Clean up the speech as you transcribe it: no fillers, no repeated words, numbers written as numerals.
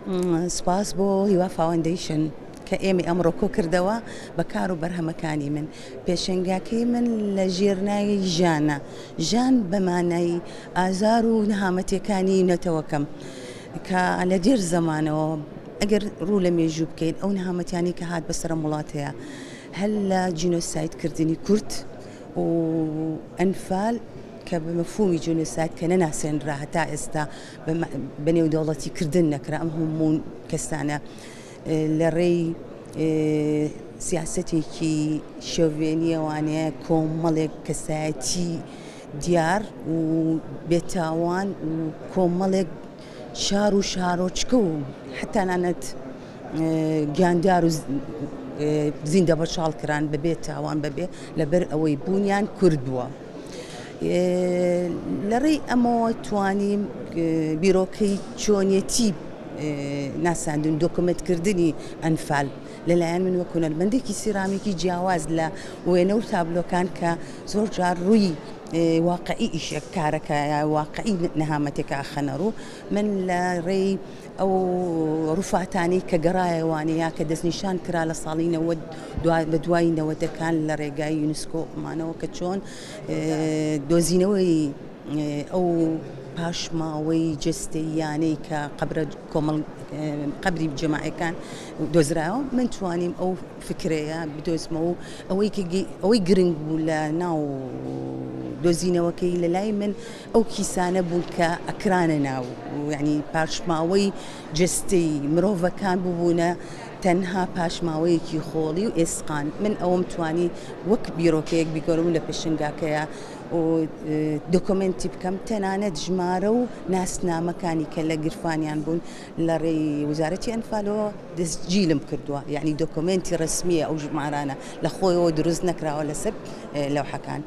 سوپاس بۆ هیوا فاوەندەیشن کە ئێمەی ئەمڕۆ کۆ کردەوە بە کار و بەرهەمەکانی من. پێشەنگاکەی من لە ژێر ناوی ژانە. ژان بە مانای ئازار و نەهامەتیەکانی نەتەوەکەم کە لە دێر زەمانەوە ئەگەر ڕوو لە مێژوو بکەین ئەو نەهامەتیانەی کە هات بەسەر ئەم وڵاتەیە هەر لە جینۆساید کردنی کورد و ئەنفال کە بە مەفهومی جینۆساید کە نەناسێنرا هەتا ئێستا بە نێودەوڵەتی کردن نەکرا ئەم هەموو کەسانە لە ڕێی سیاسەتێکی شۆڤێنیەوانەیە کۆمەڵێک کەسایەتی دیار و بێتاوان و کۆمەڵێک شار و شارۆچکە و حتانانەت گیاندار و زیندە بەچاڵ کران بەبێ تاوان بەبێ لەبەر ئەوەی بوونیان کورد بووە. لە ڕێی ئەمەوە توانیم بیرۆکەی چۆنیەتی ناساندن دۆکۆمێنتکردنی ئەنفال لەلایەن من وەک هونەرمەندێکی سیرامیکی جیاواز لە وێنە و تابلۆکان کە زۆر جار ڕووی واقعی ئیشێک کارەکە واقعی نەهامەتێکە ئەخەنە ڕوو من لە ڕێی ئەو ڕوفاتانەی کە گەڕایەوانە یا کە دەستنیشان کرا لە ساڵی 90 بە دوای نەوەدەکان لە ڕێگای یونسکۆ مانەوە کە چۆن دۆزینەوەی ئەو پاشماوەی جەستەییانەی کە قەبرە کۆمەڵ قەبری جەماعەکان دۆزرایەوە من توانیم ئەو فکرەیە بدۆزمەوە و ئەوەی ئەوەی گرنگ بوو لە ناو دۆزینەوەکەی لە لای من ئەو کیسانە بوون کە ئەکرانە ناو یعنی پاشماوەی جەستەی مرۆڤەکان ببوونە تەنها پاشماوەیەکی خۆڵی و ئێسقان من ئەوەم توانی وەک بیرۆکەیەک بیگۆرم لە پێشنگاکەیە و دۆکۆمێنتی بکەم تەنانەت ژمارە و ناسنامەکانی کە لە گرفانیان بوون لە ڕێی وزارەتی ئەنفالەوە دەستگیرم کردووە یعنی دۆکۆمێنتی ڕەسمیە ئەو ژمارانە لە خۆیەوە دروست نەکراوە لەسەر لەوحەکان.